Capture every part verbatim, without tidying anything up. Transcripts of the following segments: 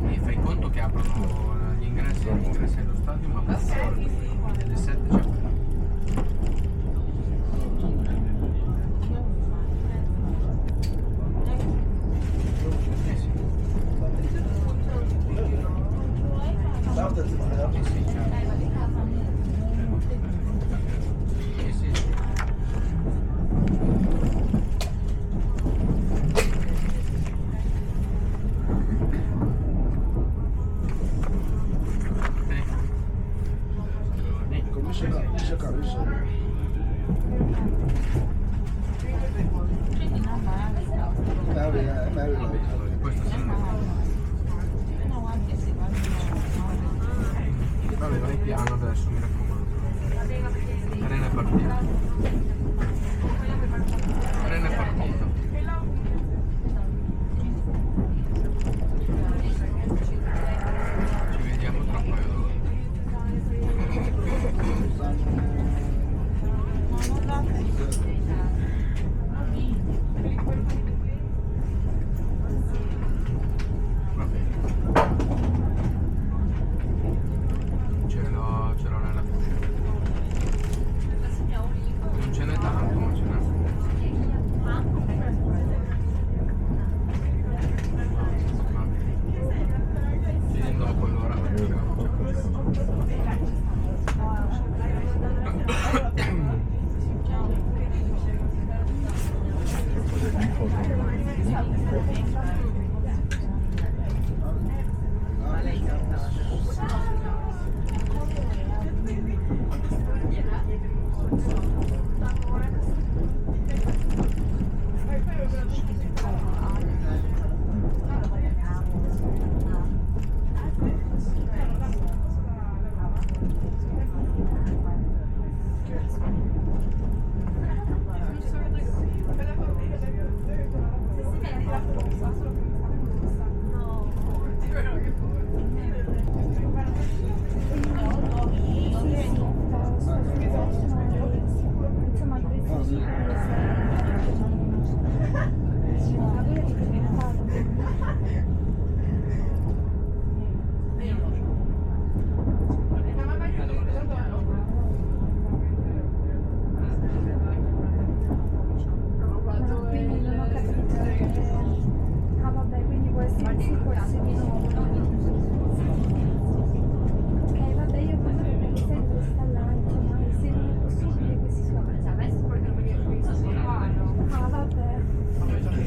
E fai conto che aprono gli ingressi, gli ingressi allo stadio, ma alle sette c'è quella. Vabbè, vai piano adesso, mi raccomando. Treno è partito. Treno è partito. Ci vediamo tra un paio d'ore. Va bene. Ce l'ho, ce l'ho nella cucina. Non ce n'è tanto, ma ce n'è. Va bene. Ci vediamo dopo allora. Ah, vabbè, quindi può essere che si corse di nuovo, no? Eh, vabbè, io penso che mi sento sta là, insomma, se non è possibile che si corse. Ah, vabbè. Sì, sì,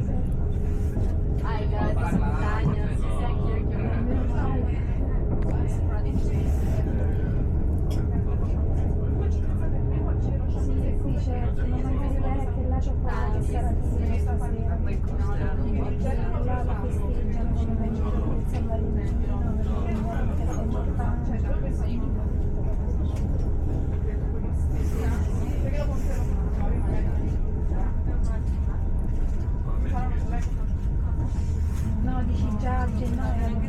sì. Sì, sì, certo, ma magari lei è che là c'è qualche sera di sera stasera. Là la festeggiano come venerdì San Valentino, perché è importante. No, dici già a gennaio.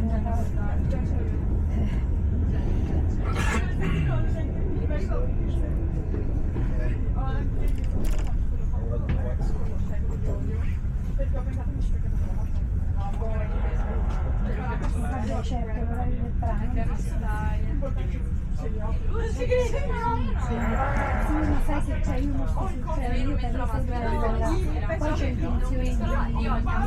Vabbè, certo, però il pranzo. Sì, ma sai che c'è, io non so se c'è, io per me sempre là. Poi Intenzione di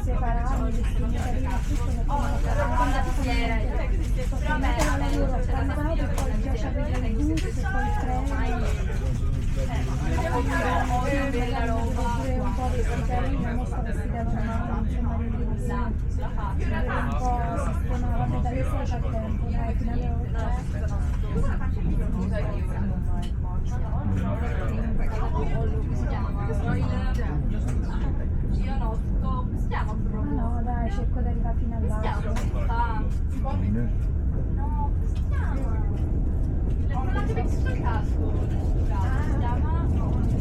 separarmi, di scrivere, tutto, perché non ho fatto niente. Ho preso un lavoro privata, poi già c'avevo il bus, poi il treno. Pure un po' vestita lì, non sto vestita normale, insomma, di lì, così. Vedo un po' sistemata, da adesso c'è tempo, dai, fino alle otto. Io no, tutto, come si chiama? Ah, no, dai, cerco di arrivare fino all'altro. Come si chiama? No, come si chiama? Quella che mi sto caso. Si chiama? Sì,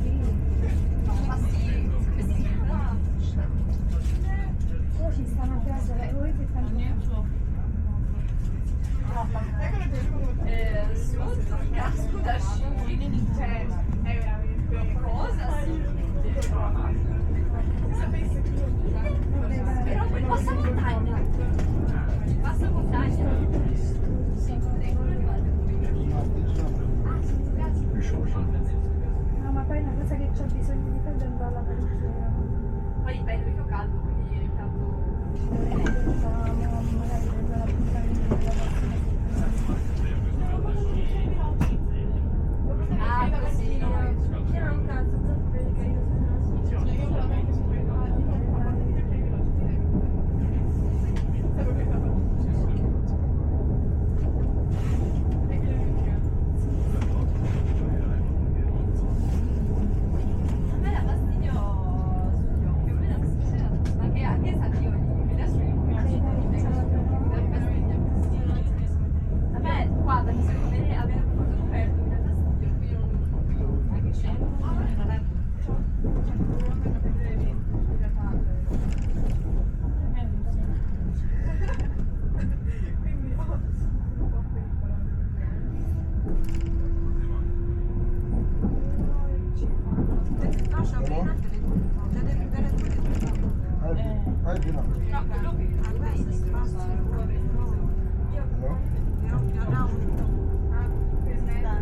sì. No, ma sì, come si chiama? Oh, ci sta una pioggia, dai, voi che tanto. Eh, su, casco da sci, cioè, è veramente una cosa, sì. Però poi passa montagna, passa montagna. Ah, sì, grazie. No, ma poi è una cosa che c'ho bisogno di fare, andare alla parrucchiera. Poi dipende, perché ho caldo, quindi ogni tanto ci deve essere, magari prendo l'appuntamento per la prossima settimana. Ah, così, no. Io non ho un cazzo, tanto per il carino. A me dà fastidio sugli occhi, a me dà fastidio, ma che anche se io mi piace, mi piace, mi dà fastidio. A me, guarda, mi sto vedendo, avere un occhio aperto mi dà fastidio, quindi non, non, non è che c'è, non è. Hello? Hi, Pina. Hello?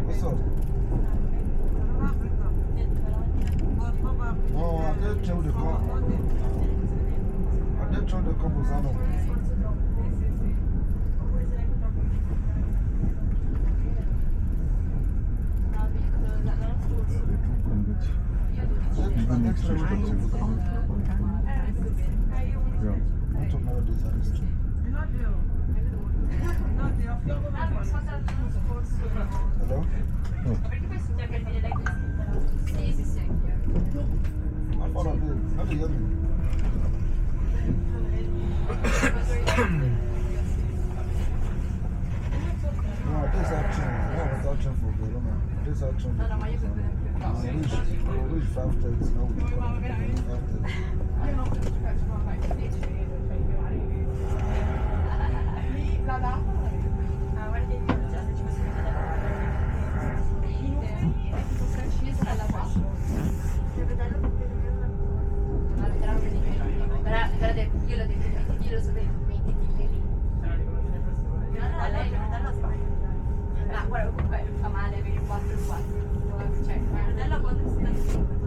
What's up? No, I just check the call. I just check the call for Zano. Hello? Ma fa la pe-, ma vedi? No, adesso c'è, no, adesso c'è un po', no, adesso c'è un po'. No, no, ma io per esempio, no, sì. Lui, lui fa after, no, lui fa after. Lì, la data, ah, guarda che io già se ci fosse stata la data. Io sto alla quattro. Mio fratello, mio fratello. Però, però de-, io l'ho detto, mettiti, io lo sapevo, mettiti lì. No, no, lei no. Ma guarda, comunque fa male avere quattro e quattro. Cioè, mio fratello quando si sta...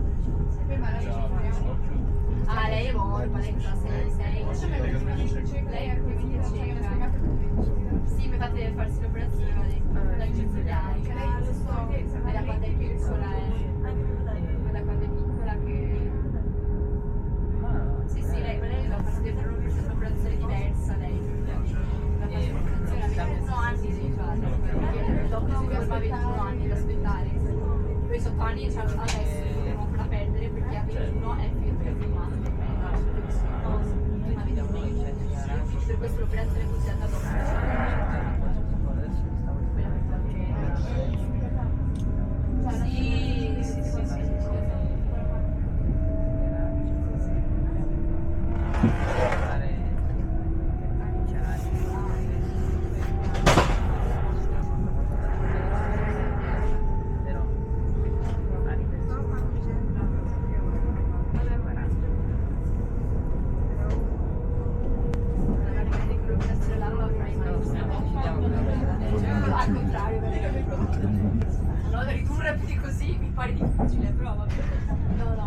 Ah, lei è volpa, lei fa sei, sei. Lei è come dice, sì, mi fate farsi l'operazione, ma lei, lei ci... Lei lo so, lei da quando è piccola, eh. Da quando è piccola che... Sì, sì, lei, ma lei la fa sempre un'operazione diversa, lei. La fa un'operazione, aveva uno anni devi fare, perché dopo si ferma a ventuno anni da aspettare. Poi sotto anni, cioè, adesso devo ancora perdere perché a ventuno è finito il primo anno. Per questo l'operazione così è andata. Sì, sì, sì, sì, sì. Al contrario, no, ridurre più di così mi pare difficile, però vabbè. No, no,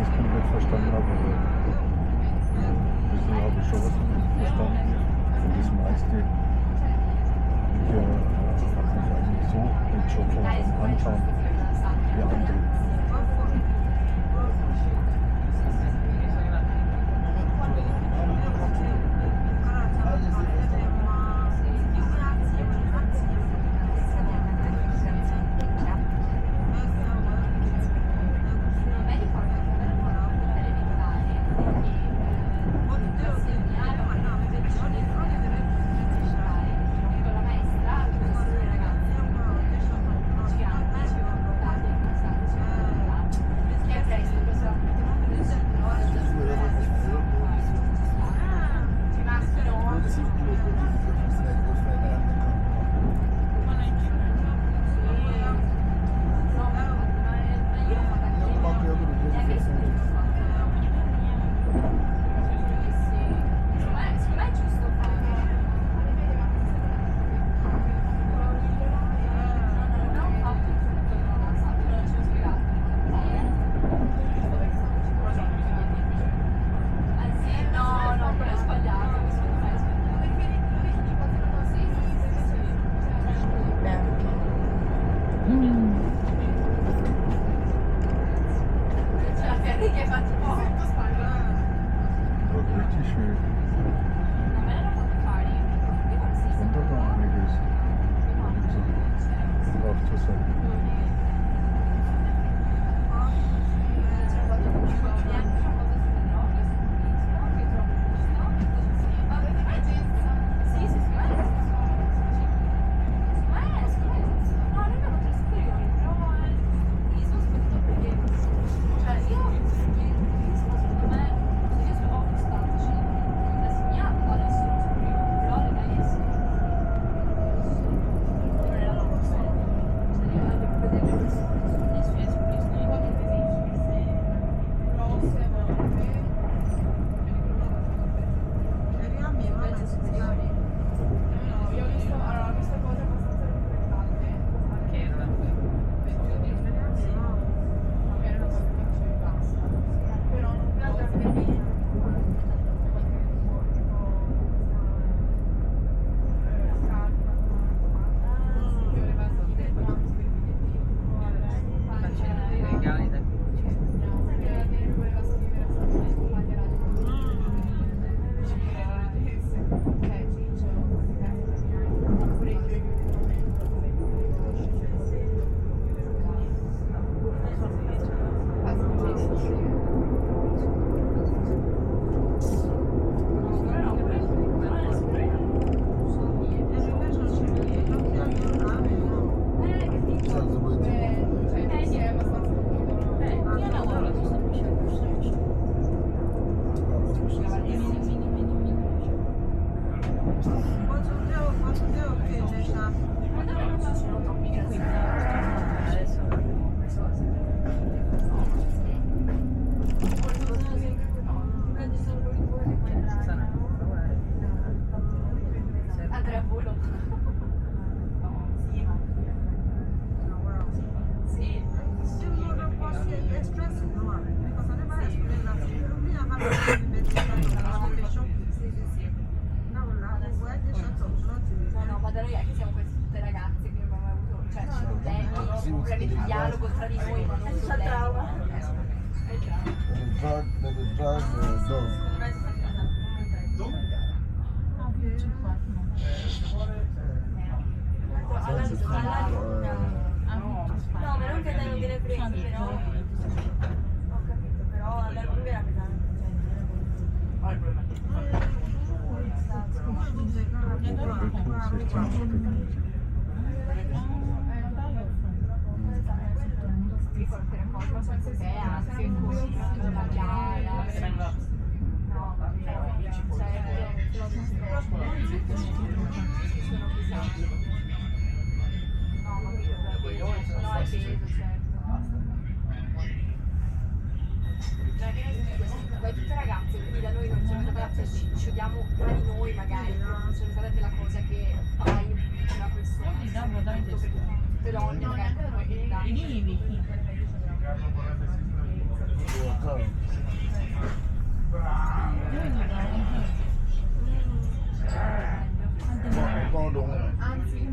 Nicht komplett verstanden, aber ein bisschen habe ich schon was verstanden. Und das meiste, ja, hat mich eigentlich so nicht schockiert vom Anschauen beeindruckt. Drag, drag, eh, dog. No, ma non che te lo dire prima, però. Ho capito, però alla lunga era pesante, cioè, non era molto. Beh, tutte ragazze, quindi da noi non c'è, cioè, ci, ci odiamo tra di noi magari, però non sarebbe stata la cosa che fai una persona, tutte donne magari, dai. Anzi,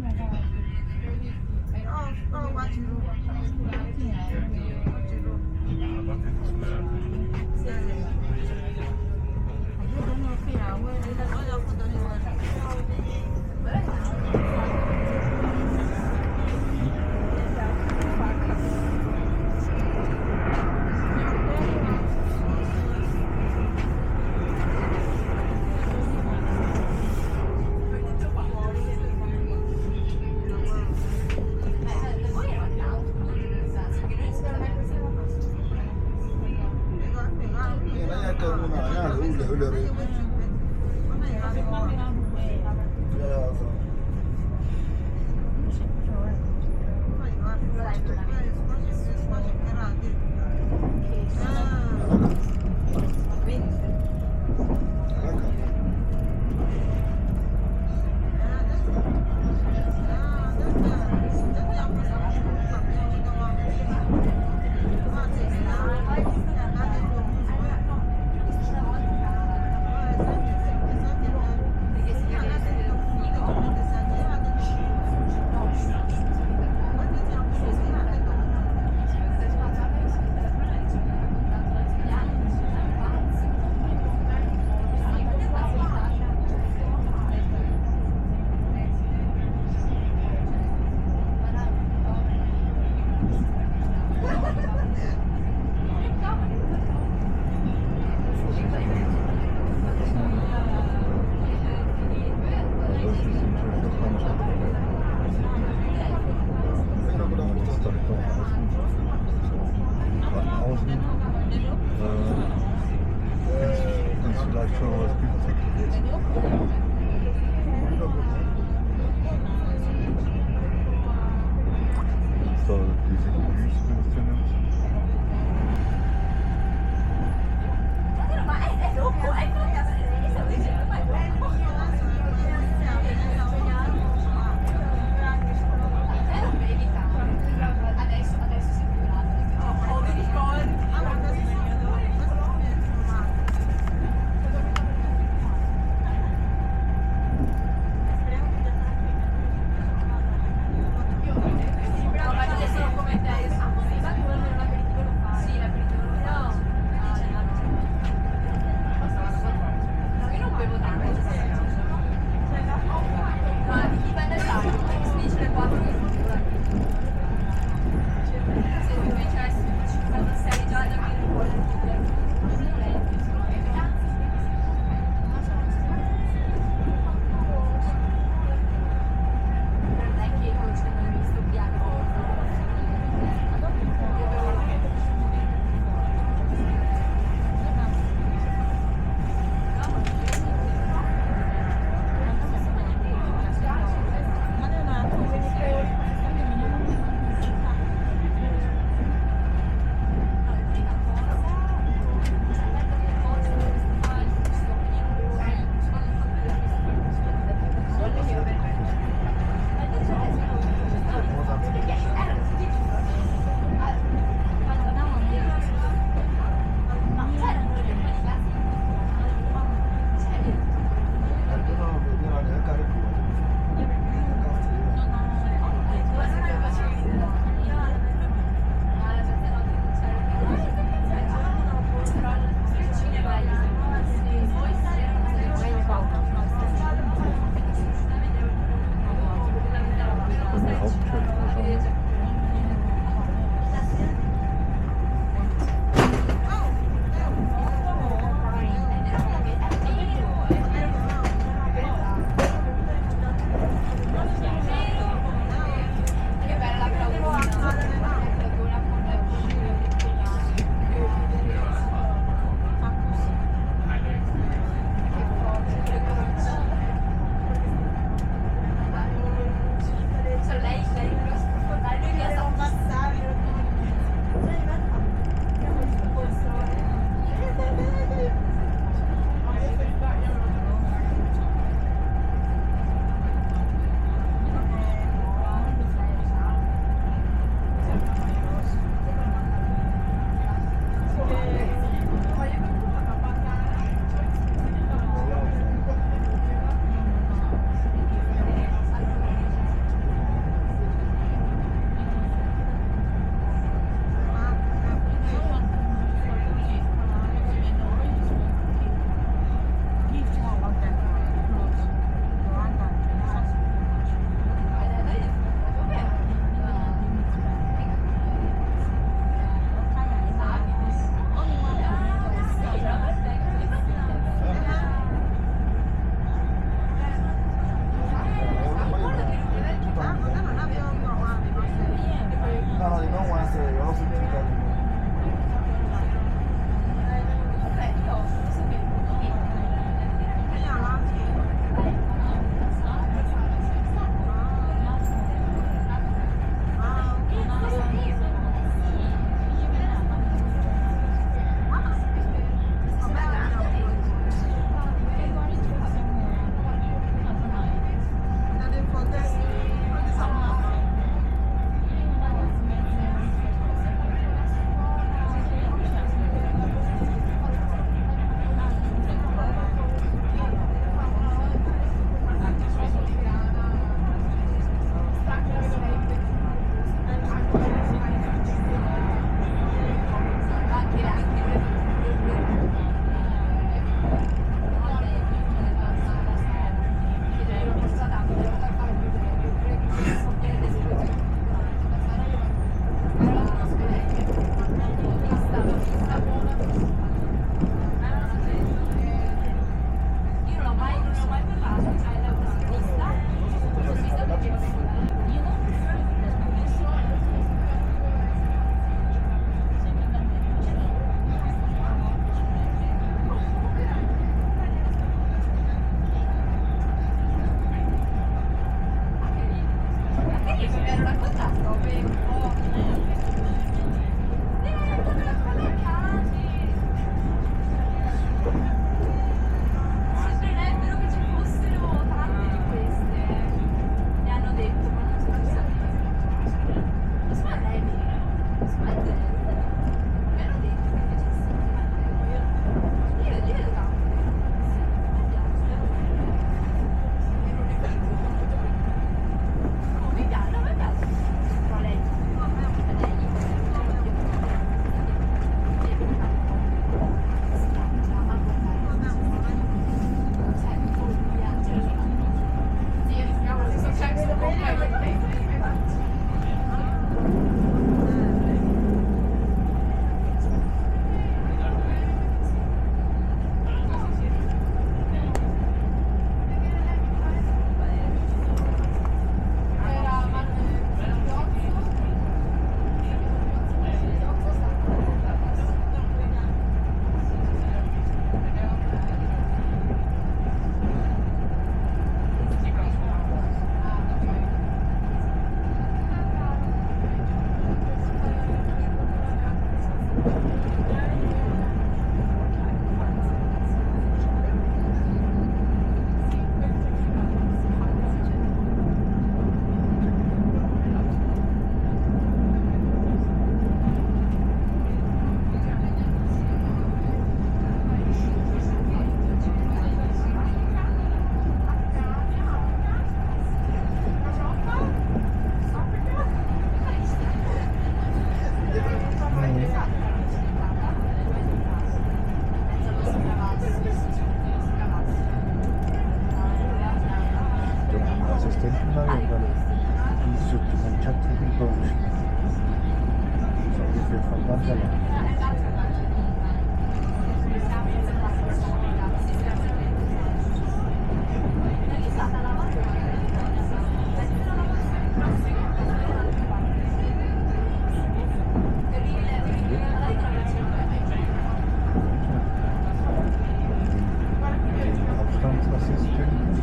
Afstandsassistent,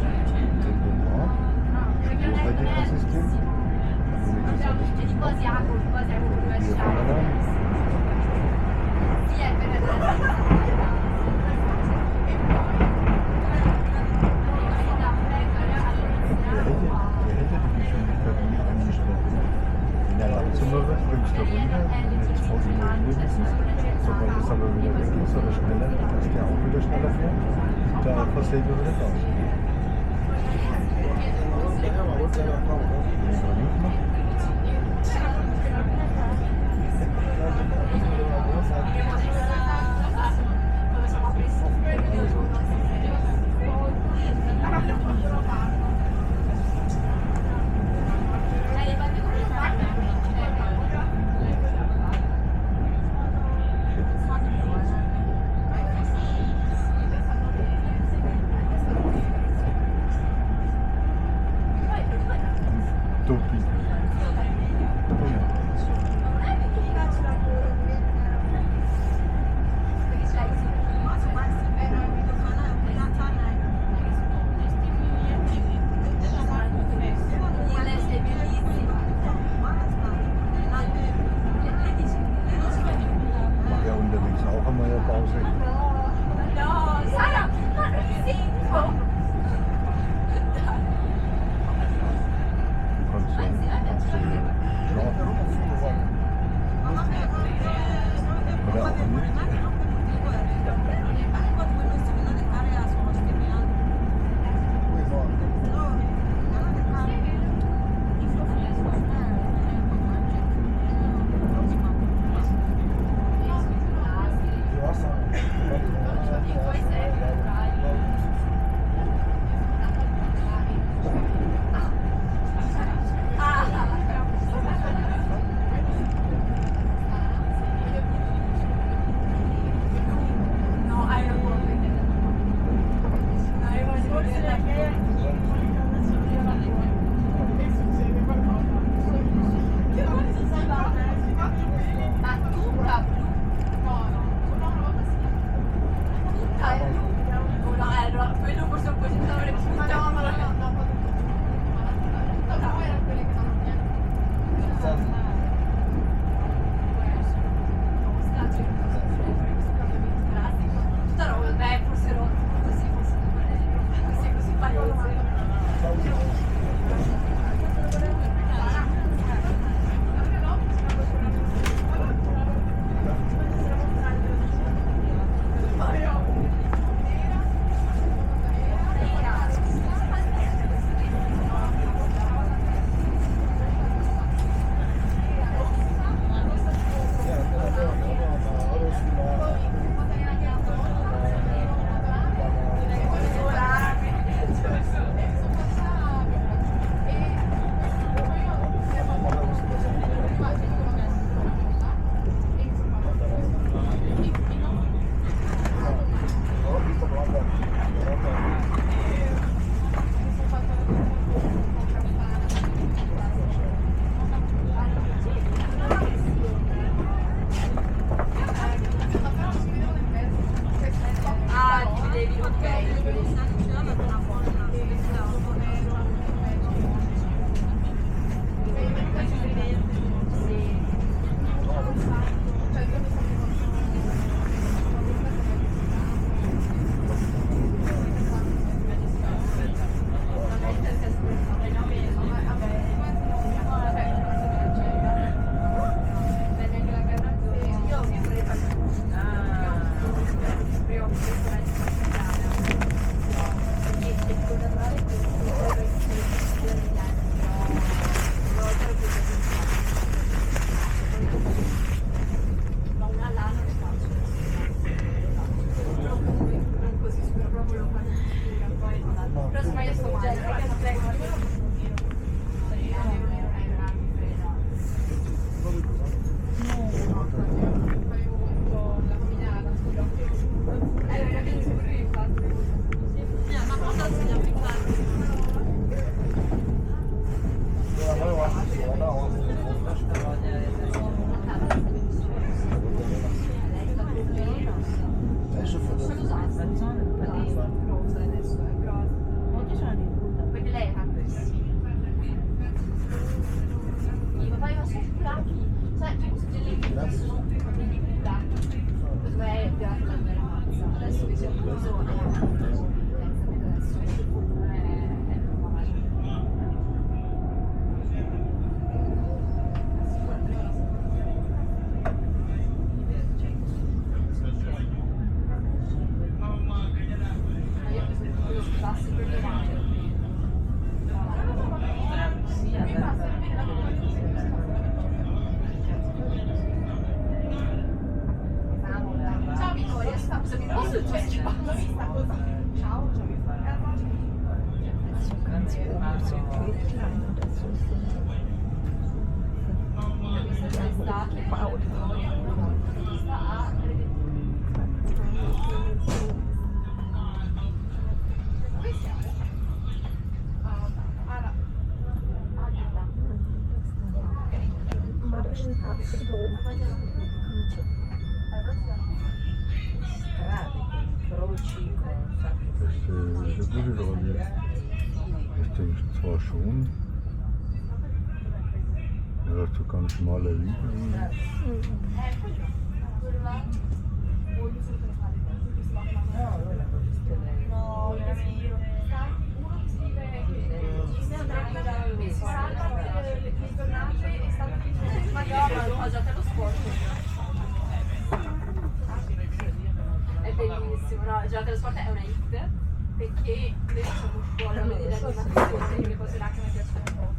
den Ort. Wo seid ihr Assistent? Wo ist das Assistent? Oder wir von der Land? Wer hätte, wer hätte die Geschwindigkeit nicht eingestellt? In der Landzunge bringst du runter, mit tausend Minuten. Sobald es aber wieder weg ist oder schneller, dass der auch wieder schneller fährt, da versägen wir wieder raus. Tutti. Mach ja unterwegs auch einmal eine Pause. Du kannst ja, kannst du ja schlafen. Oder auch nicht. Ganz komisch, so Brötlein oder so. Ja, gut, wow. Queste, queste qua, queste qua son. E adeso qua un schmale lì. È bellissimo, no? Già che lo sport è una hit, perché noi facciamo scuola, quindi le animazioni, le cose là che mi piacciono un po'.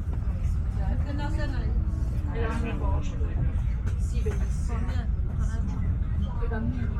Era un po'. Sì, bellissimo. Con i bambini.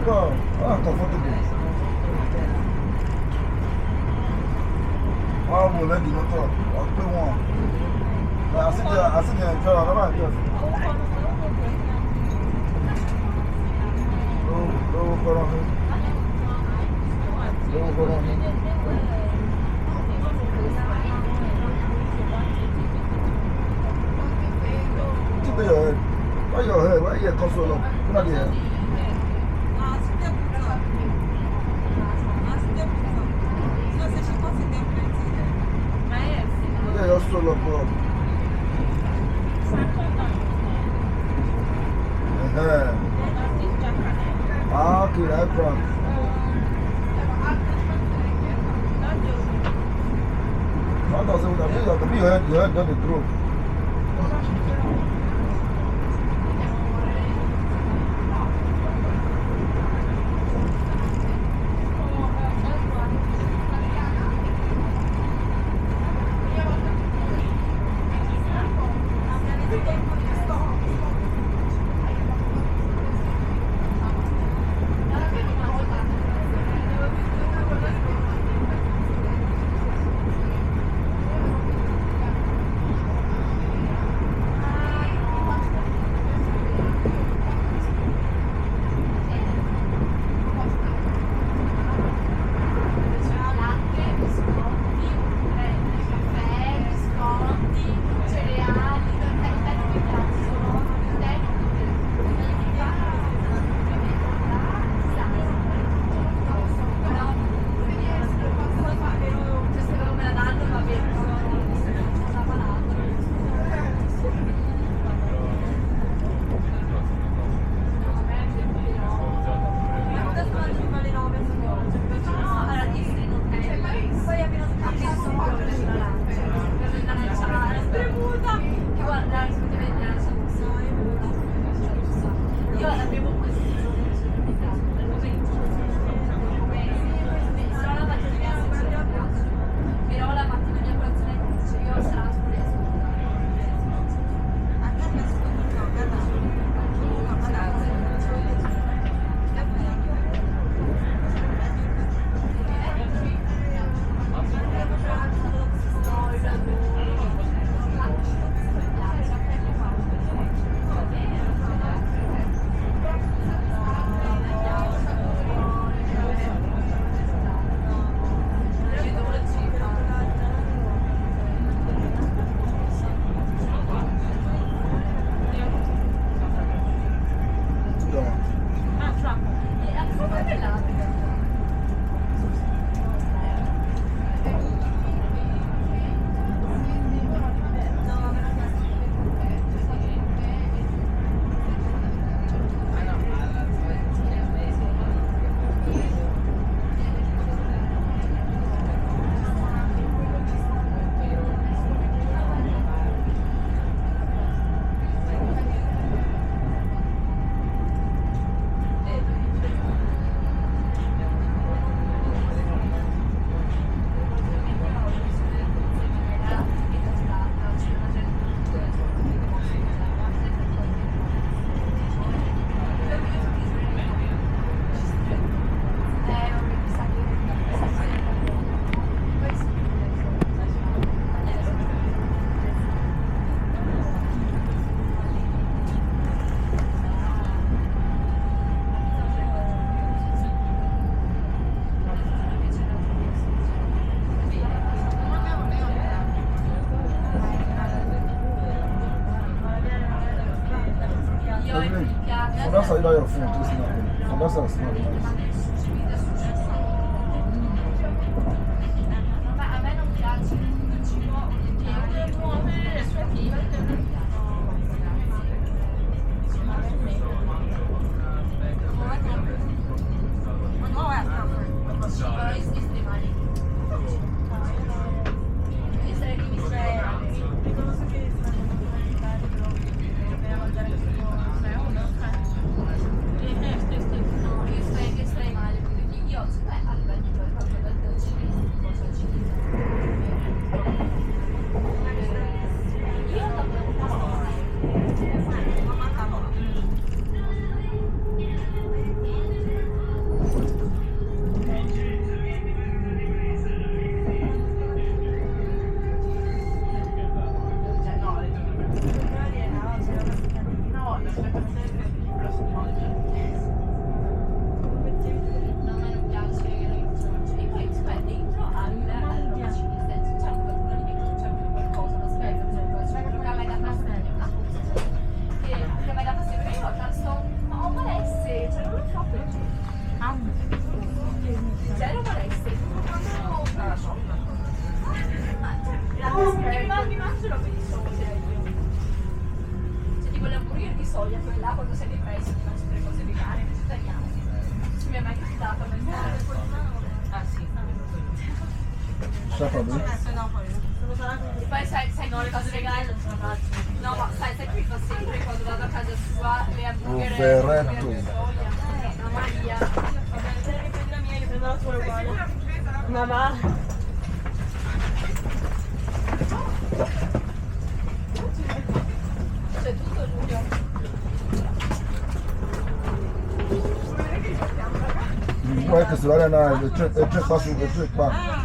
Ah, ah, t'as fait de bien. Ah, bon, là, dis-moi, toi, on peut, moi. Là, c'est bien, ah, c'est bien, tu vois, là-bas, tu vois. Oh, oh, oh, oh. Oh, oh, oh. Keep your head. Why your head? Why your head come so long? Come out here. Yeah, Solo po. Eh. Ah, ok, d'accord. Attends, c'est vous avez, vous avez, you heard, you heard that the truth. Evelyn, for that side, your phone, please, no. For that side, it's not. Mangio robe di soia io. Cioè, tipo le hamburger di soia, quelle là, quando sei depresso, ti mangi tre cose vegane, vegetariane. Non mi ha mai capitato a me. Ah, sì. Sa fa ben. E poi sai, sai come cosa regalo? No, ma sai, sai che mi fa sempre quando vado a casa sua, le hamburger, Poveretto. Hamburger di soia? Mamma mia. Vabbè, se riprendi la mia, io prendo la tua uguale. Mamma. C'è tutto, Giulio. Guarda che se vale a, c'è, c'è qua su, c'è qua. Ah,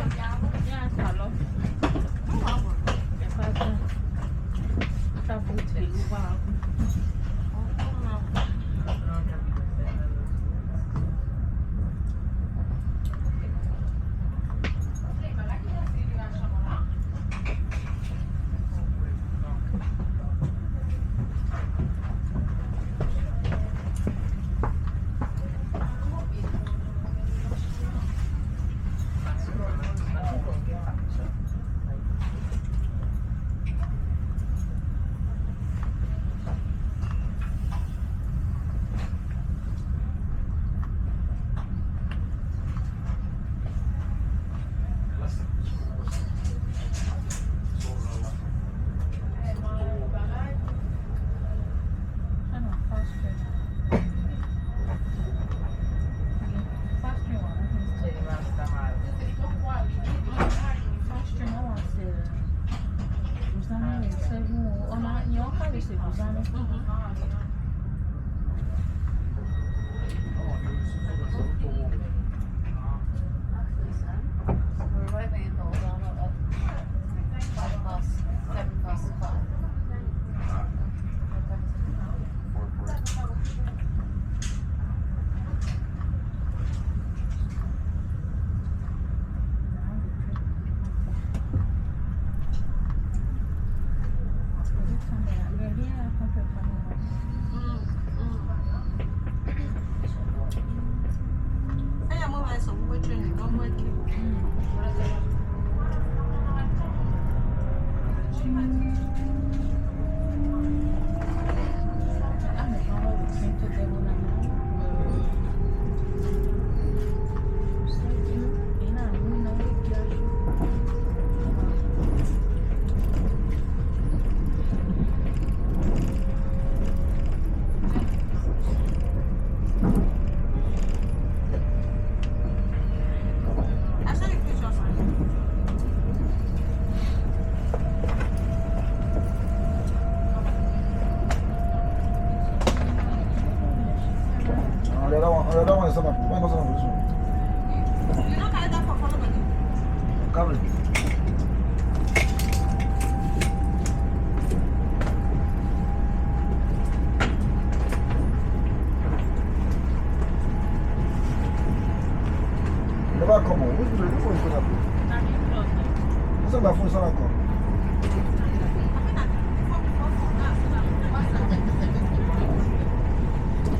Leva como? Usa, usa, usa. Usa, ma funsiona ancora.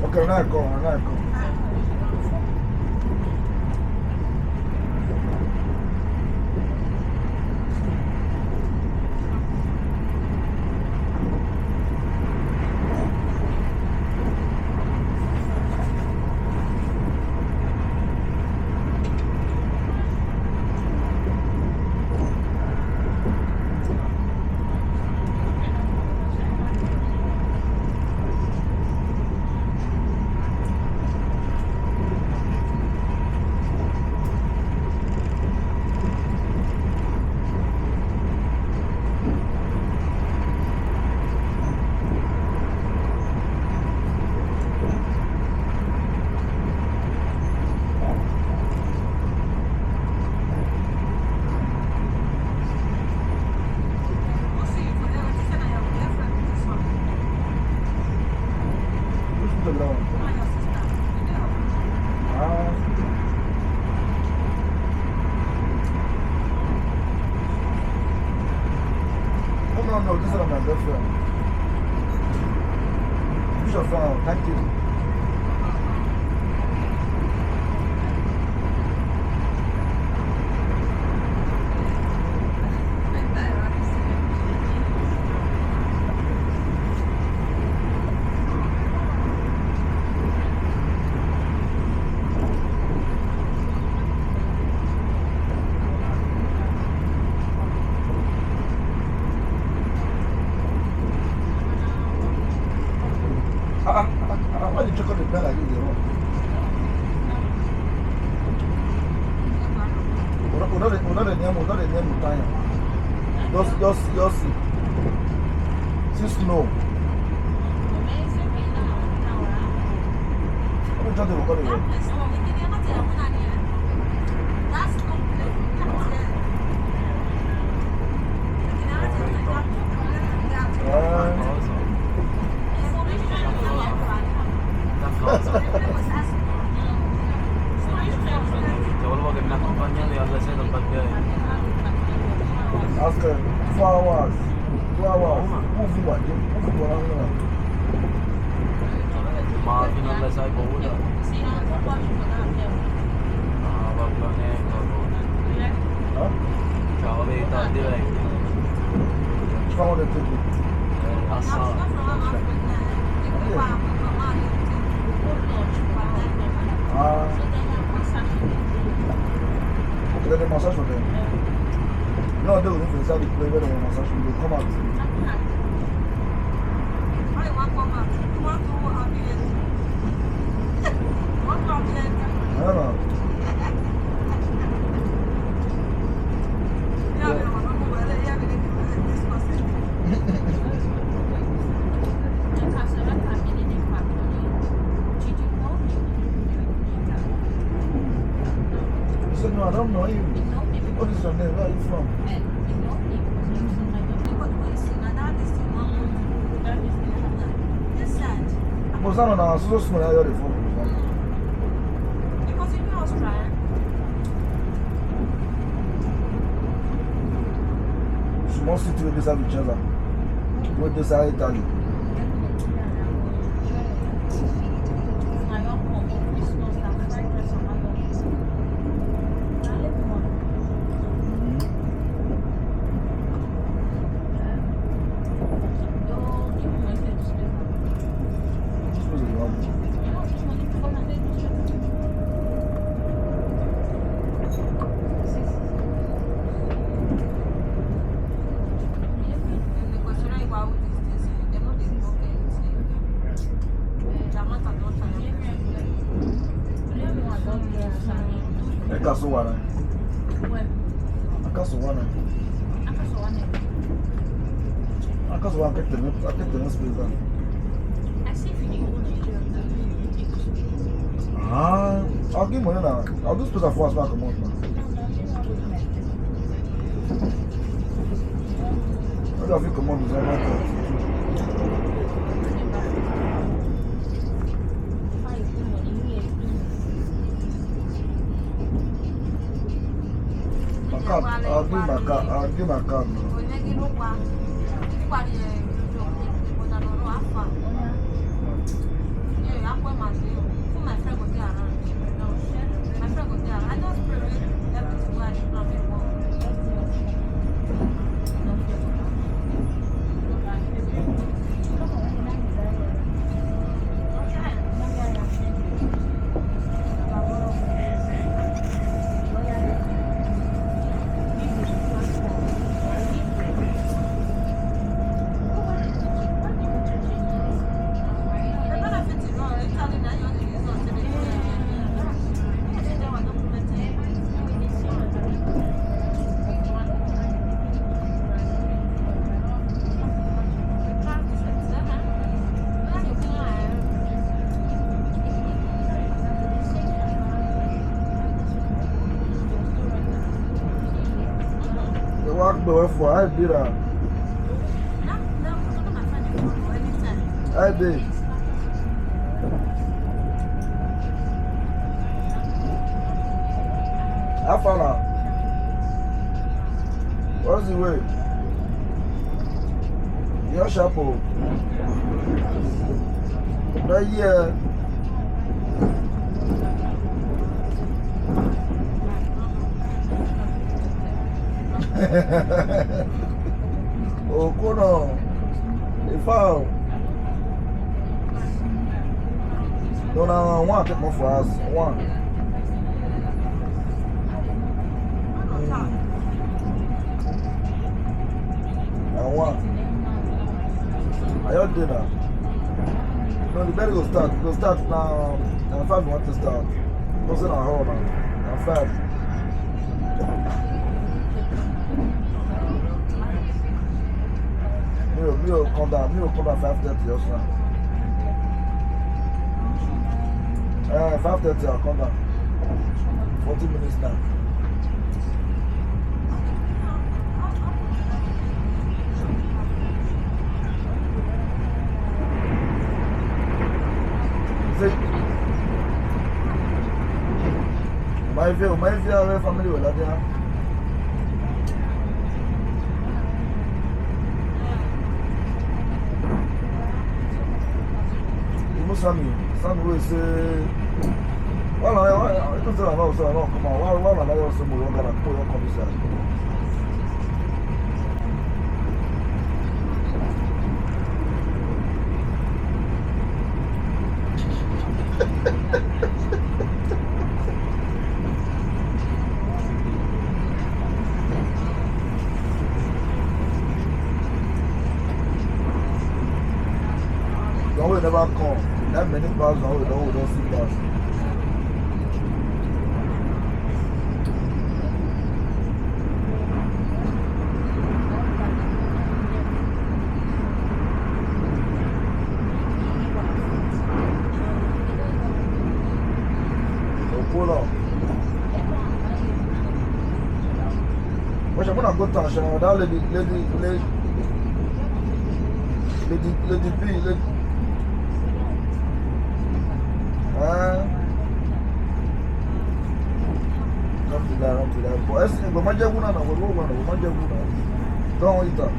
Ok, non è ancora, non è ancora. No, no, no, this is not my girlfriend. Who's your friend? Thank you. Cara, you dey run. Una, una dey, una dey near, una dey near montagne. Just, just, just see. See snow. Let me just dey record it. After four hours, two hours, who fit wait? Who fit wait? Ma fino a le sei paura. Ah, va bene, va bene. Eh? Ciao, vedi, tardi, vedi. Ciao, le tue. Eh, asa. Ah. Okay, then the massage for them. No, they will finish that, they play with the massage, they come out. Why you want come out? You want to go out here? You want to go out here? I don't know. He said, "No, I don't know you. What is your name? Where are you from?" Bozano na so so na yori fo. Small city wey dey inside Vicenza, wey dey inside Italy. E kaso wana. A kaso wana. A kaso wana, a ke tene, a ke tene spesa. Ah, a gi money na. A gi spesa fo a spesa komot na. Oya, fi komot, mi sa na. Maka, a gi maka, a gi maka. Wa gbe we fo, a e bira. Hey, babe. How far now? What's the way? You're sharp, oh. Right here. Okono. Ifo. No, na one take more for us. One. Mm. Na one. Are you there now? No, the bell go start. Go start na, na five we want to start. No say na hall na. Na five. Me o, me o come down. Me o come down five thirty or so. Eh, five thirty, I'll come down. Forty minutes now. Say, my view, my view, our family will have there. You know, Sammy, Sammy will say, well, I, I, I don't tell about, so I don't come out. Why, why, why, why, so we gonna put your come inside. That way never come. That many bars, that way, that way, don't see bars. Okolo. Moi, je m'en go tâche, hein. Là, le, le, le, le, le, le, le, hein? Don't do that, don't do that. But it's, but my job, no, no, we, we, we, my job, no. Don't eat that.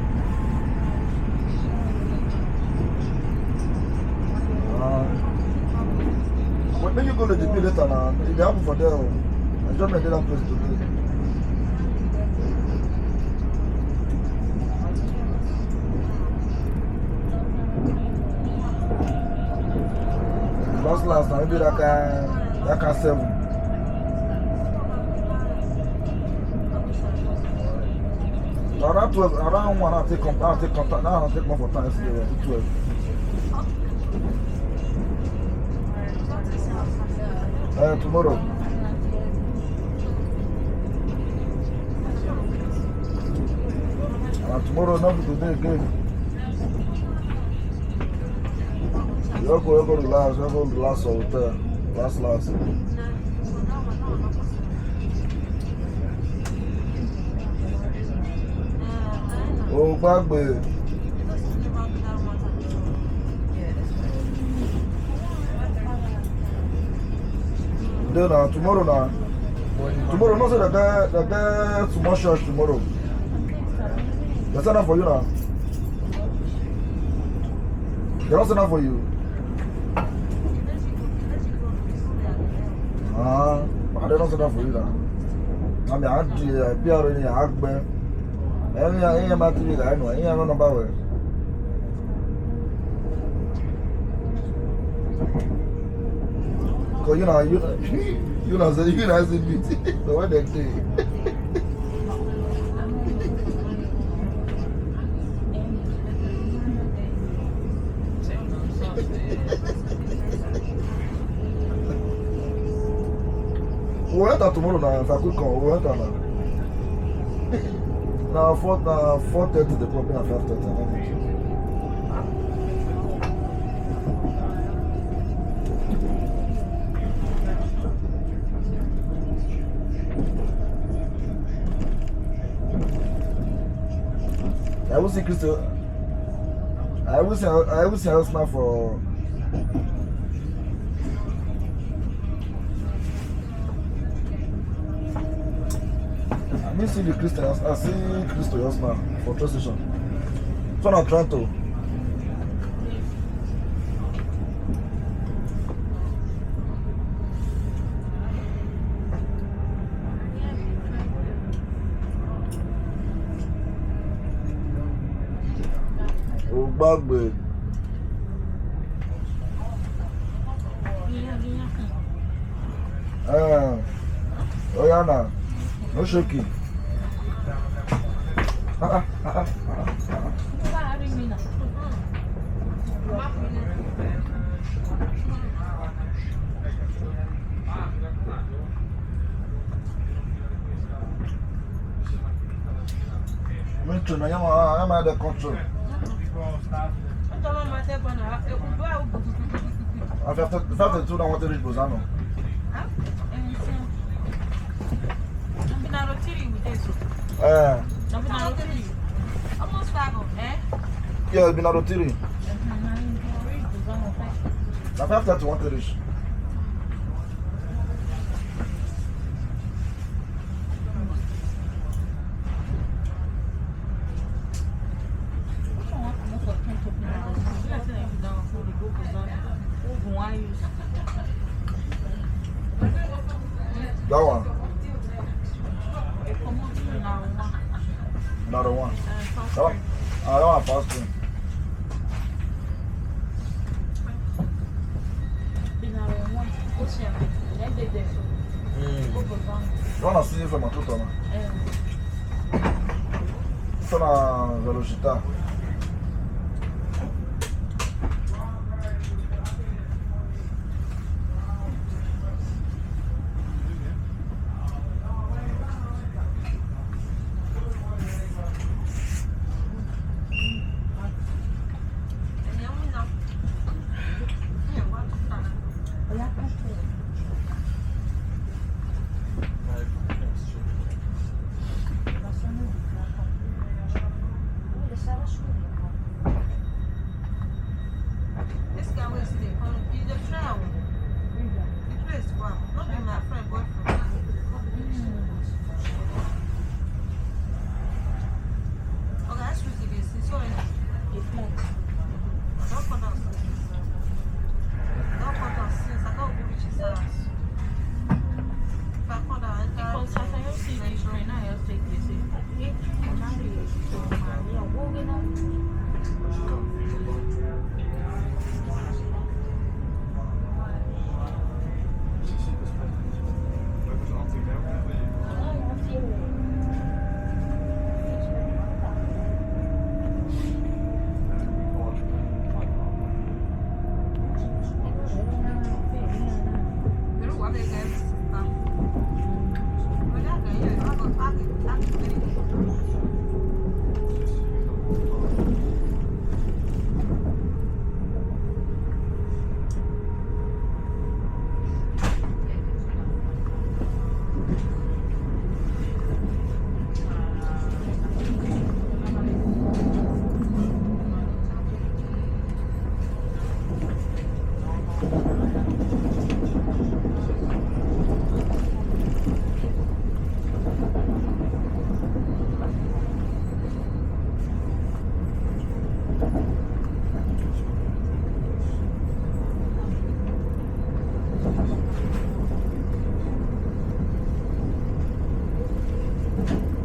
Ah. But make you go to the bill later now. It dey happen for there o. I just made that place today. Last, last now, maybe that kind, that kind seven. Around twelve, around one, I take con-, I take contact, I take one for time yesterday, twelve. Eh, tomorrow. Ah, tomorrow, no be today again. You go, you go relax, you go relax for hotel. Last, last. O gbagbe. Then, uh, tomorrow now. Tomorrow, no say that guy, that guy tomorrow church tomorrow. They send that for you now. They don't send that for you. Ah, but they don't send that for you now. I mean, I do, I be already, I gbẹ. Ẹ̀yin, ẹ̀yin máa ti rí ìlànà, ẹ̀yin ẹ̀rọ nọmba wẹ̀. 'Cause you know, you, you know, say, you know, say beat. So what they say? We enter tomorrow na, if I quick come, we enter na. Na four, na four thirty dey come, na five thirty, I don't think. I will see Crystal. I will see, I will see her smile for. I mean, see the Christian, I see Christian just now for train station. So na Toronto. O gbagbe. Eh, oya na, no shaking. Ah, ah, ah, ah, ah. Sorry, Mina. Andiamo a, andiamo a dare conto. Andiamo a fare, fate tu da quanto riesci, Bosano? Eh. Chi è il Binaro Tiri? La fai after tu quanto riesci? That one. Another one. That one. Ah, that one fast. Mm. Zona sì, ferma tutto, no? Tutta la velocità. This guy wey still dey come, he dey try o. The place, wow. No be my friend boyfriend. Oga, excuse me, this is so empty. I don come down since. I don come down since. I don go reach his house. If I come down, enter. Because as I don see this train, I just take this.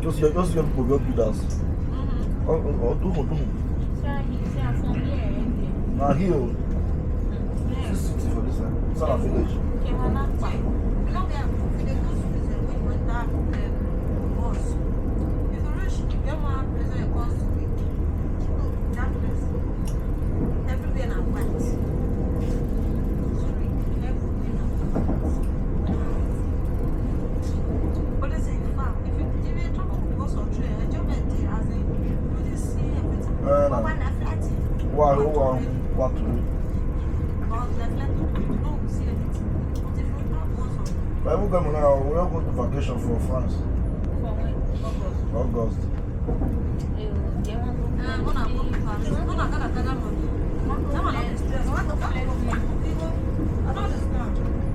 Just get, just get people go do that. Mm-hmm. Oh, oh, oh, do, do. Say I, say I from here, eh? Na here o. Mm, yeah. This city for this side. It's not a village. Kemanapa. You know, we are, we dey go school, eh, we went that, eh, bus. If you reach, you get one place wey you call Zurich. That place. Everywhere na white. Zurich, everywhere na white. But they say, in fact, if you, if you travel with bus or train, enjoyment dey, as in, you dey see everything. Eh, na. But when I fly, wa, wa, wa to. But like, like, you no go see anything. But if you travel bus or... But even come now, we don go to vacation for France. For when? August. August. Eh, una go to Paris. Una gotta tell them. That one no dey stress. What the fuck? I don't understand.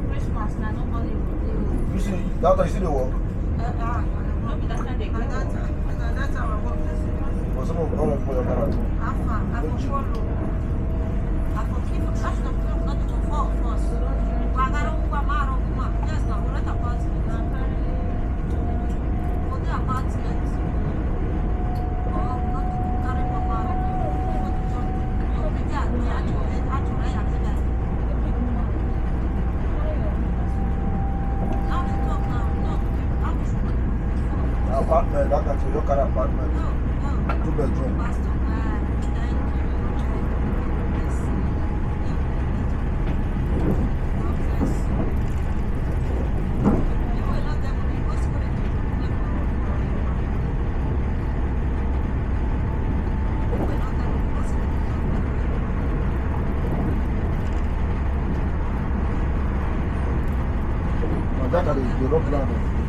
Christmas na nobody go dey. You see, that time you see the work? Uh, uh, no be that time they go. At that time, at that time I work this year. But some of them don't work for your car. How far? I go follow. I go keep, that's the problem, not to fall first. Wagaro, Wamaro, Wama. Yes, now, what about it? What about it? Oh, not to carry Wamaro. Apartment, that can say your kind of apartment. Two bedroom. They don't plan it.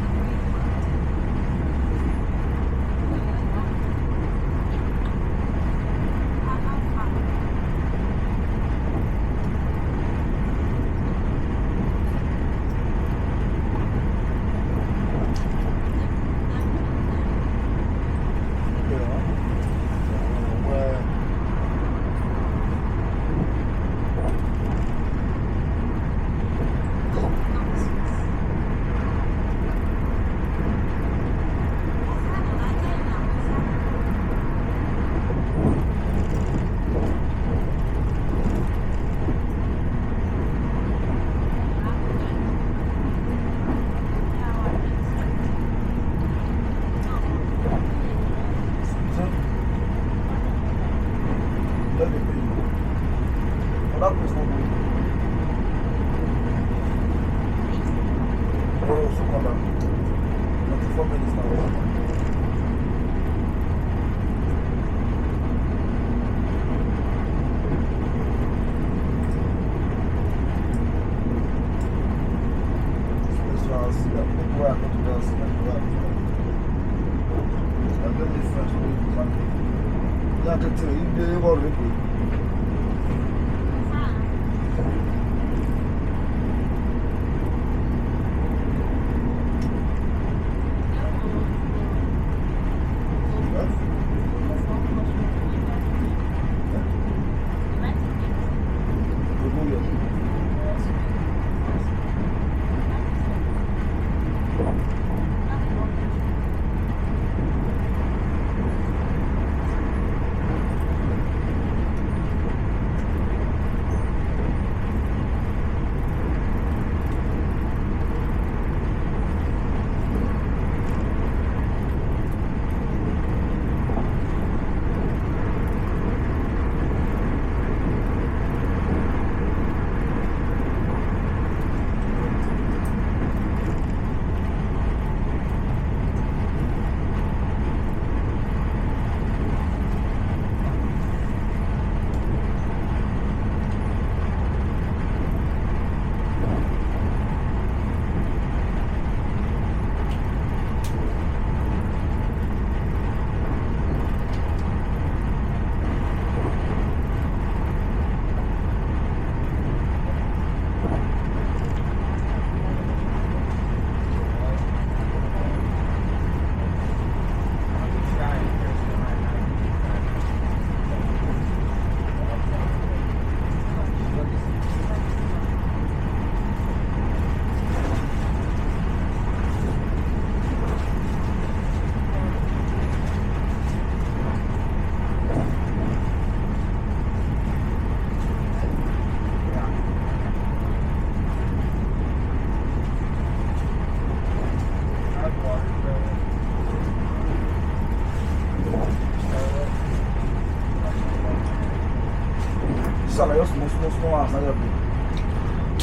Sala, yo small, small, small house, na your big.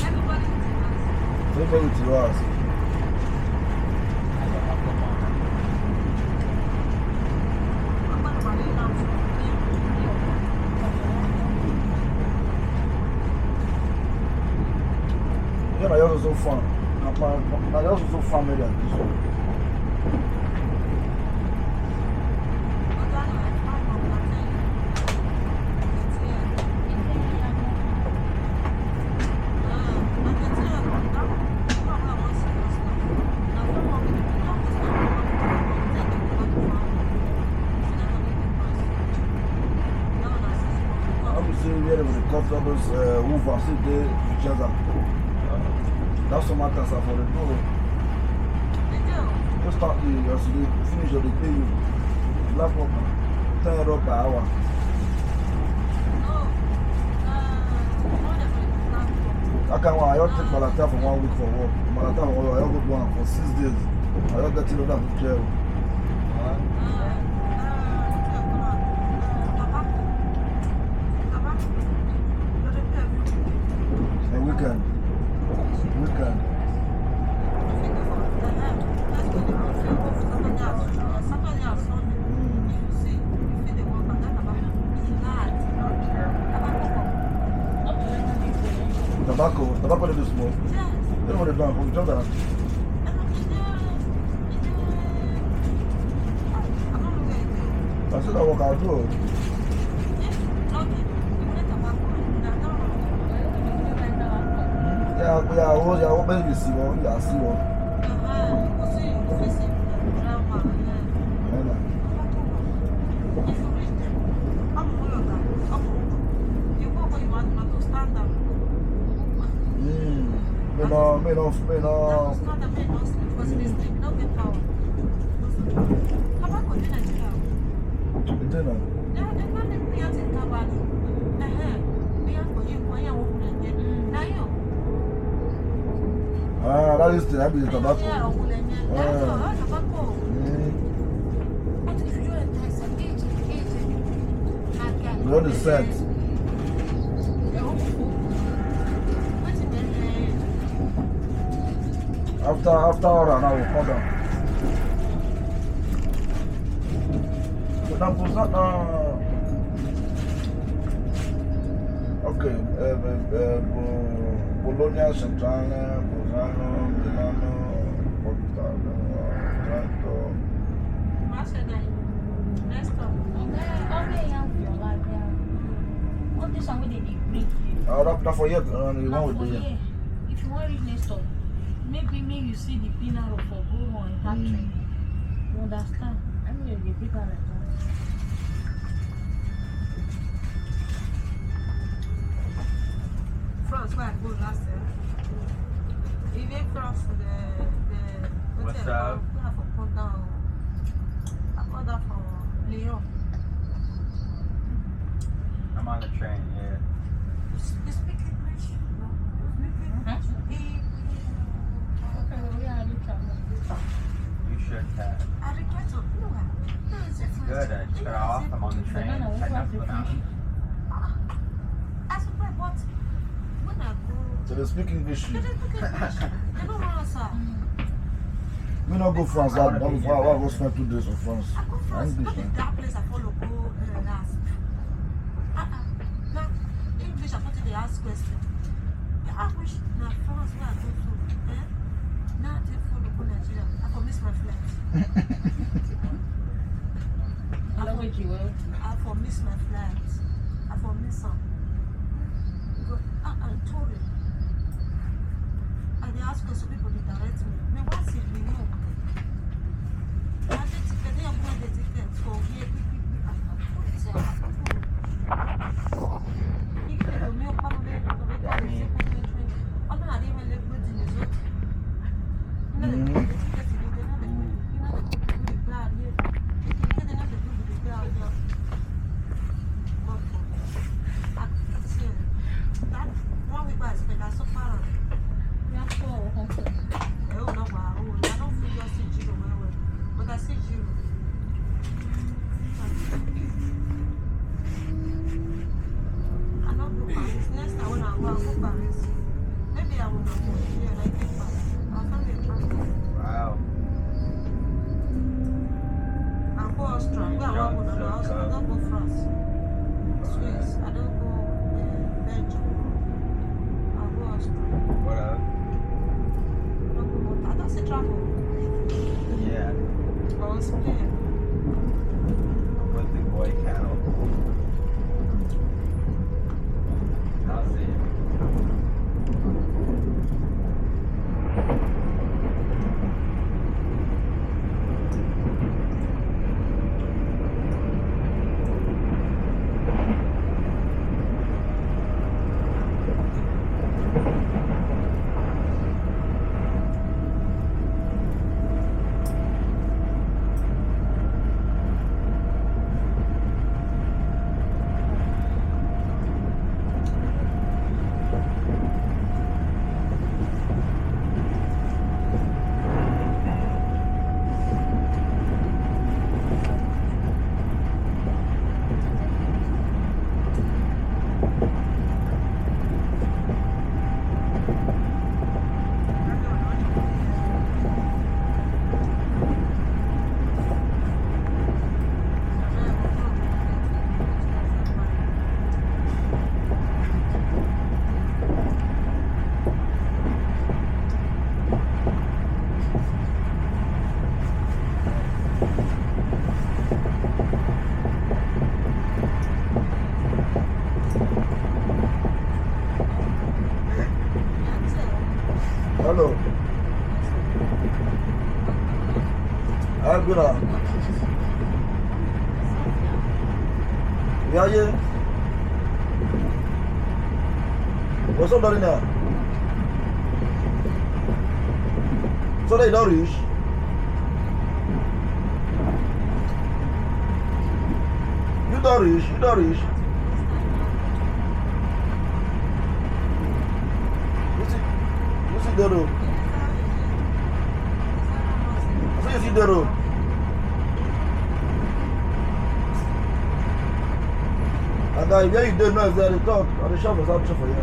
Everybody with your house. Everybody with your house. Yeah, na yours also fun. Na, na, na yours also family and this one. Let me see where they would cut all those, uh, Hoover, see the pictures. That's some matters for the door. Just start the, as you finish your day, pay you. Black work, ten euro per hour. That kind one, I just take Malatia for one week for work. Malatia for work, I just go do am for six days. I just get it under fifty euro. A weekend. Weekend. Tobacco, tobacco dey do smoke. Yes. Dem no dey do am for Jordan. I said I work out too. Yeah, yeah, oh, yeah, oh, baby, see, oh, yeah, see, oh. Yeah, nah. Mm. Me no, me no, me no. Ite na? Ah, that is the, that be the tobacco. Ah. Mm. But if you enter, it's a age, age. You know the scent. After, after all, now we come down. But now, Bolzano, uh, okay, uh, uh, uh, Bo-, Bologna, Centrale, Bolzano, Milano, Porta-, uh, Trento. Next time. All this one wey dem dey bring. Uh, that, that for here, uh, the one with the here. If you wan reach next door, maybe make you see the pin arrow for go on and that train. You understand? I mean, you dey bring am like that. France, where I go last year. Even France, the, the, what's up? I for come down. I come down for Lyon. I'm on the train, yeah. You s-, you speak English? No. You speak English? Huh? Eh, okay, well, we are in trouble. You should have. I regret it. No, I, no, it's different. Good, I just got off. I'm on the train. Heading up to Bonn. Ah, I swear, but when I go, they dey speak English. They dey speak English. They no wan answer. Me no go France that, that, why, why go spend two days for France? I go France, English, no be eh? That place I follow go, uh, last. Ah, ah. Now, English, I put in the ask question. I wish na France where I go to, eh? Now I take follow go Nigeria. I go miss my flight. I for, I for miss my flight. I for miss am. Because, ah, ah, Tory. I dey ask question, people dey direct me. Me wan see the new. I dey ticket, dey apply the ticket for here, quick, quick, quick. Ah, ah, what is it? I no go Paris. Next time when I go, I go Paris. Maybe I will not go here, like in Paris. I'll find a transport. Wow. I go Austria. Where I want go now, Austria. I don't go France. Swiss. I don't go, uh, Belgium. I go Austria. What else? I don't go Malta. I don't see travel. Yeah. Or Spain. With the boy cattle. How's it? Viaje. What's up, Darina? So they don't reach. You don't reach, you don't reach. You see, you see the road. I say you see the road. And I hear you don't know if they talk. I dey shout for that, shout for you.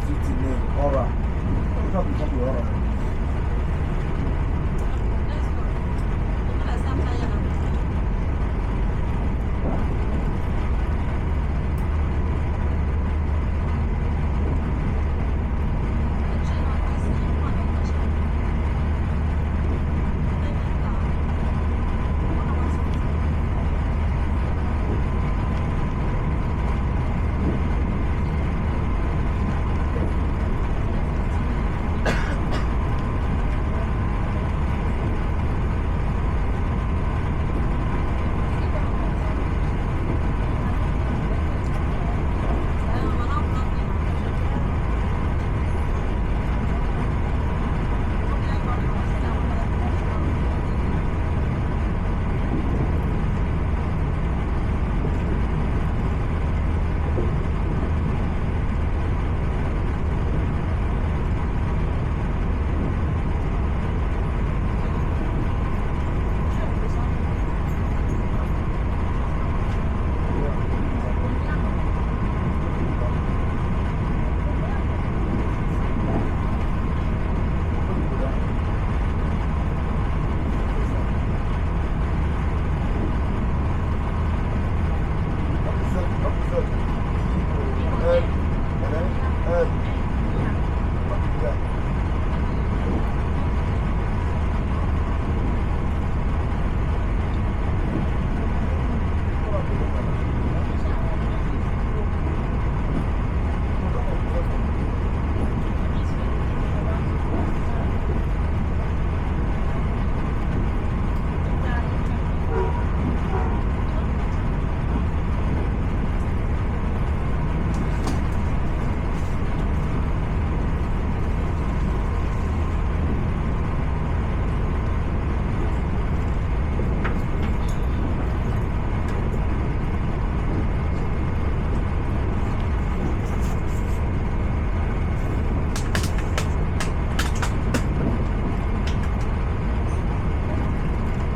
City name, Ora. What the fuck is Ora?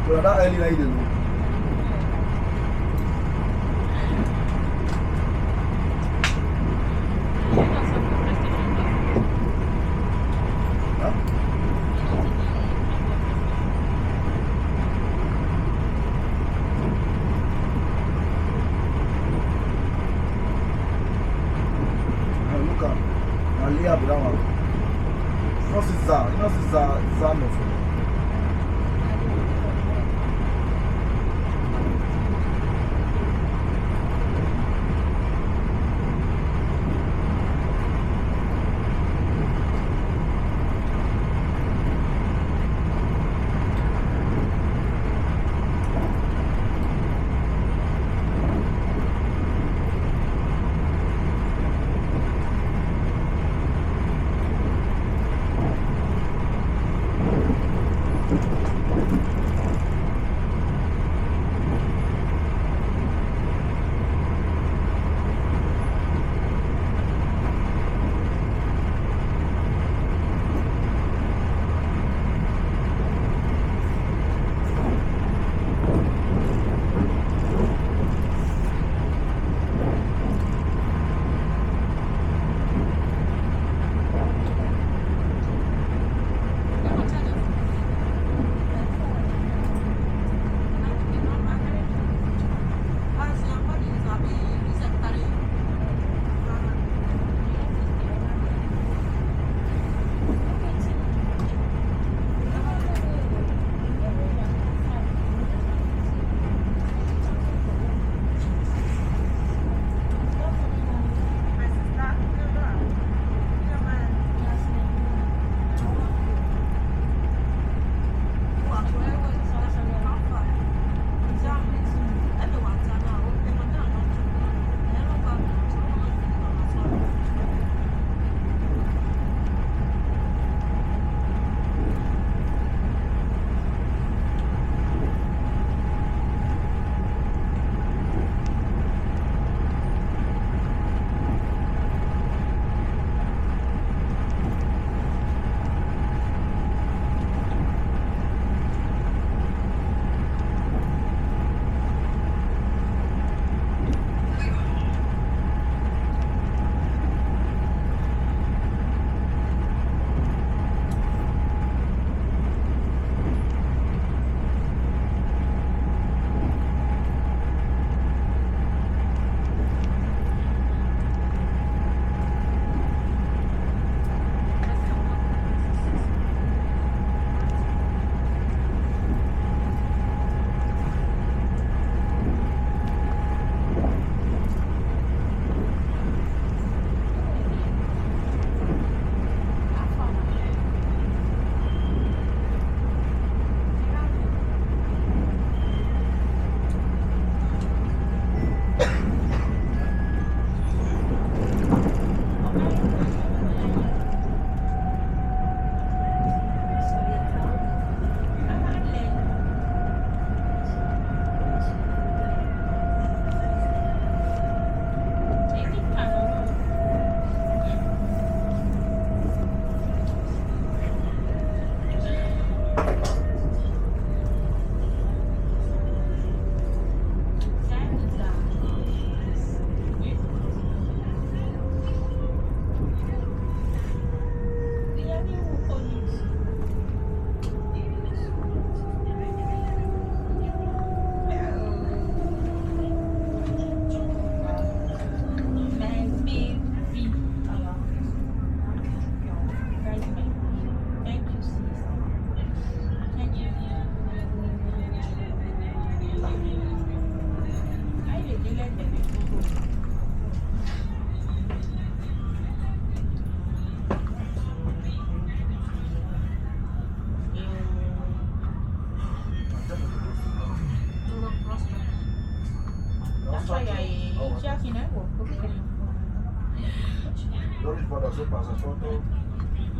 Quela là è lì, là dentro. Eh? Eh, Luca, ma lì a brava. No se sa, no se sa, sa no so.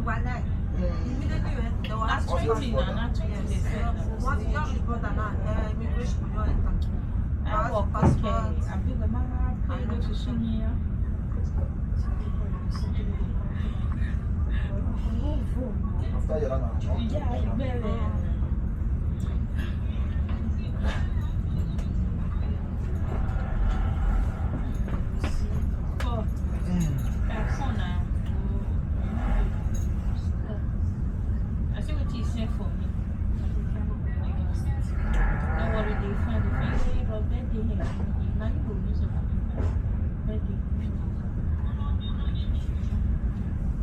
Voilà. Immediately, eh, the one. Yes. Once you reach border now, eh, immigration will not enter. Ah, passport. After you run out. Yeah, I bet. I see what you sent for me. No worry, they find the thing. Hey, but that thing here, now you go use it. That thing.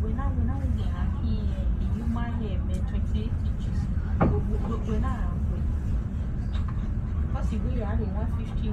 When I, when I was there, he, he, you might have been twenty-eight inches. When, when, when I, when, because he really had a one fifty.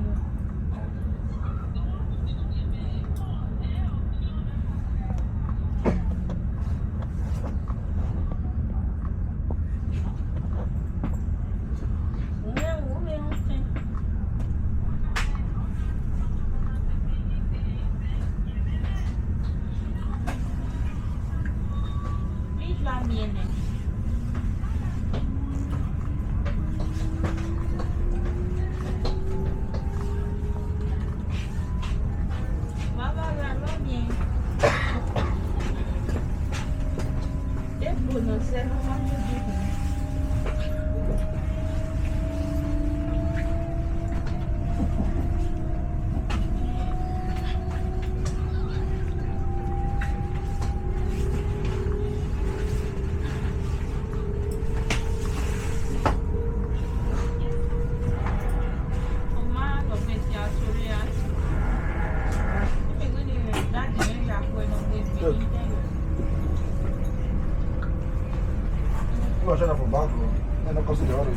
Oro, eh, no considero oro.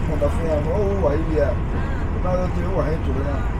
Quando a fea, oh, aí, é. Quando eu tenho o reto, né?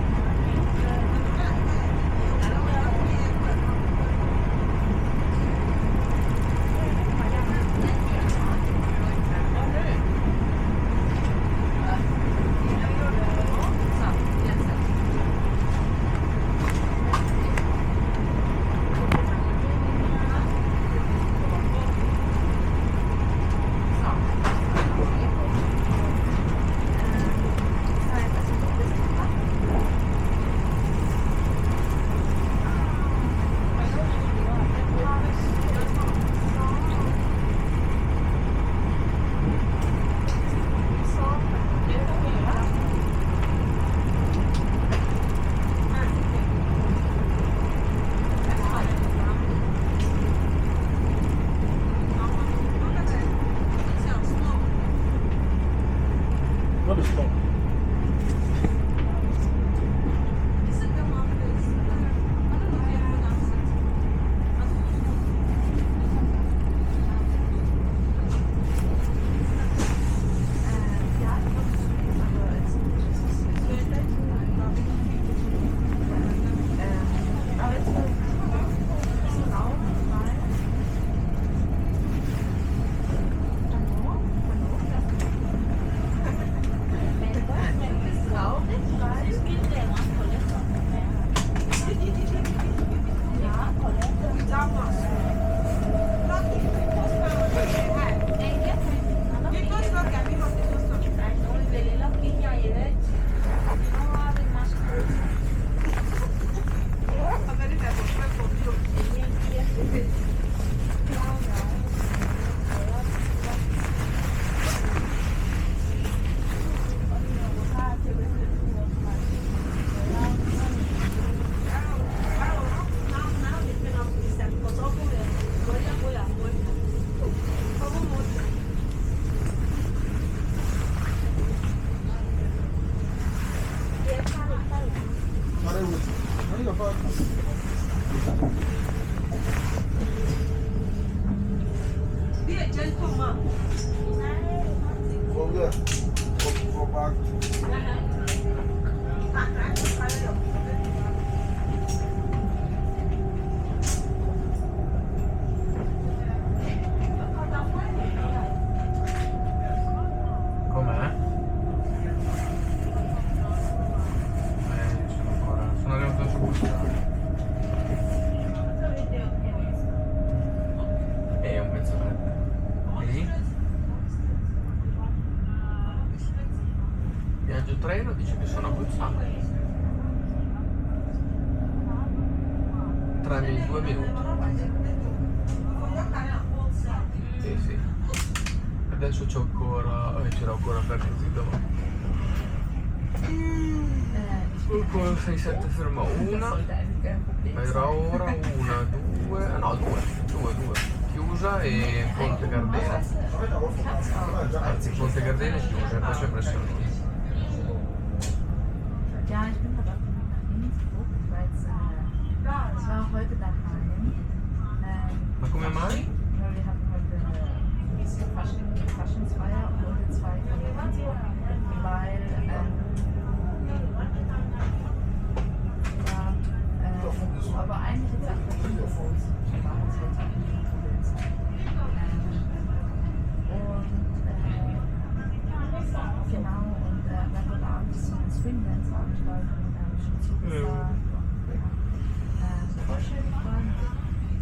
What is smoke? Com'è? Eh, io sono ancora, sono arrivato sul postale. Eh, è un pezzo grande. Vedi? Viaggio treno, dice che sono a Bolzano. Tre mi-, due minuti. Sì, sì. Adesso c'ho ancora, eh, c'era ancora aperto così dopo. Ancora sei sette fermo una. Era ora una, due, no, due, due, due. Chiusa e Ponte Gardena. Anzi, Ponte Gardena è chiusa, e poi c'è presso noi. Ja, ich bin gerade auf dem Weg nach Innsbruck, weil es, äh, ich war heute daheim. Ähm, ma come mai? Weil wir hatten heute, äh, Fasching-, Faschingsfeier und heute zwei Tage Innsbruck, weil, ähm, ja, äh, aber eigentlich jetzt auch nicht so, wir waren jetzt heute Abend unterwegs. Ähm, und, äh, Genau, und, äh, wir haben heute Abend so eine Swingdance-Veranstaltung, da habe ich schon zugesagt. Mhm. Und, äh, äh, voll schön, ich freue mich.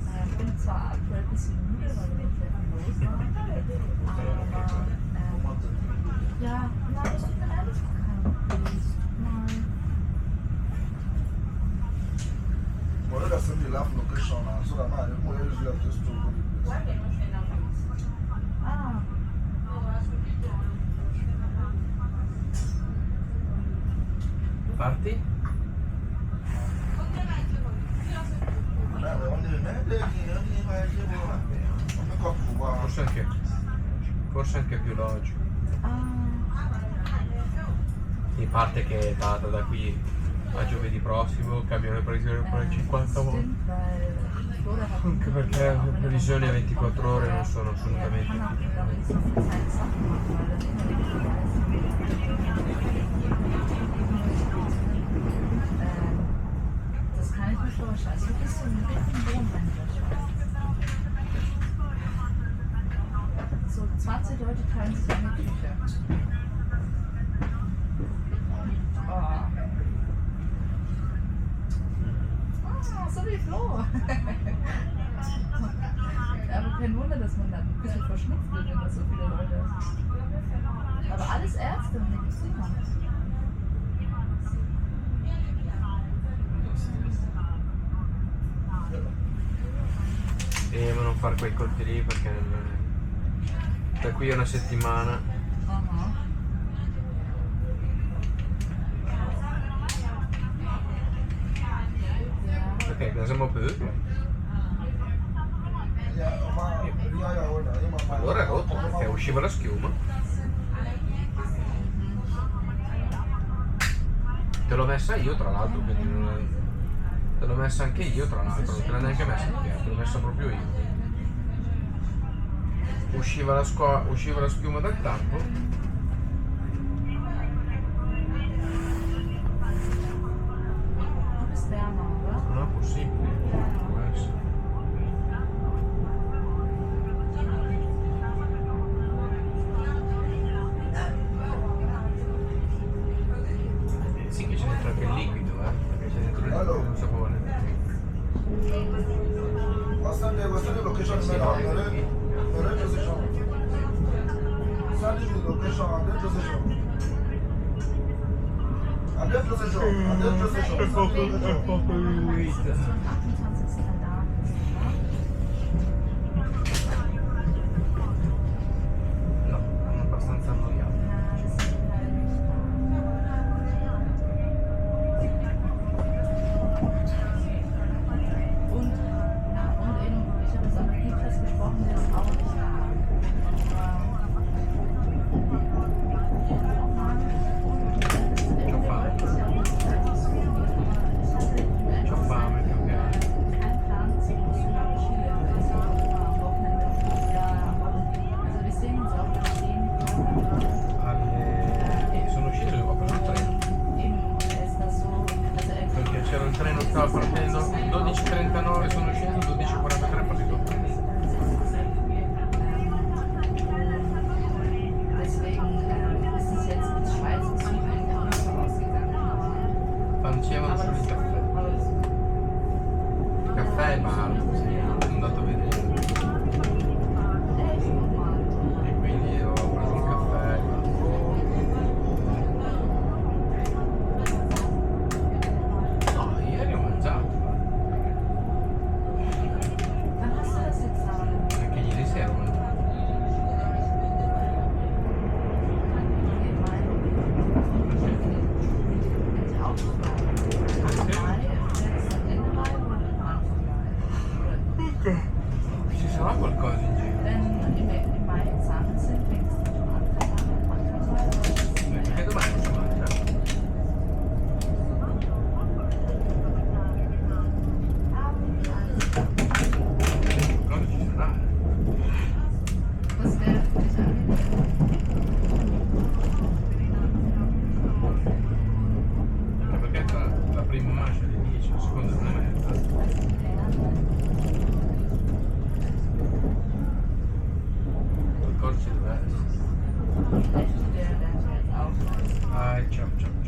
Äh, bin zwar aktuell ein bisschen müde, weil heute sehr viel los war, aber, ähm, ja, ja, das tut mir leid, dass du kein Bild mal. Well, that's in the last location now, so that now, the more you left this to go to the place. Ah. Parti? Forse anche, forse anche più logico. Ah. Mi pare che vada da qui a giovedì prossimo, cambio le previsioni per il cinquanta volte. Anche perché le previsioni a ventiquattro ore non sono assolutamente più. Das kann ich mir vorstellen. Also du bist so ein bisschen Wohnmanager. So zwanzig Leute teilen sich eine Küche. Oh. Ah, so wie Flo. Aber kein Wunder, dass man da ein bisschen verschnupft wird, wenn da so viele Leute. Aber alles Ärzte und Mediziner. E devo non fare quei conti lì perché non è, da qui a una settimana. Ok, cosa siamo più? Allora è rotto, perché usciva la schiuma. Te l'ho messa io, tra l'altro, quindi non è, te l'ho messa anche io, tra l'altro, non te l'ha neanche messa te, te l'ho messa proprio io. Usciva la sco-, usciva la schiuma dal tappo. Non è possibile. Può essere. Sì, che c'è dentro anche il liquido, eh, perché c'è dentro il liquido, non sapevo neanche. What's the, what's the location? Sì, no, the right position. Send me the location, the right position. È poco, è poco riulita. No, sono abbastanza annoiato. Ciò fa. Ciò fa. Sto partendo, dodici e trentanove sono sceso, dodici e quarantatré partito. Deswegen, ähm, ist es jetzt mit Schweiz und Südafrika ausgegangen. Facevano solo il caffè. Il caffè e bar, sì, sono andato a vedere. E quindi ho preso il caffè. No, ieri ho mangiato. Anche ieri sera ho mangiato. Ci sarà qualcosa in giro? Perché domani non si mangia? Qualcosa ci sarà. Anche perché tra la prima mancia e le dieci, la seconda e mezza. Qualcosa ci deve essere. Ah, ciao, ciao.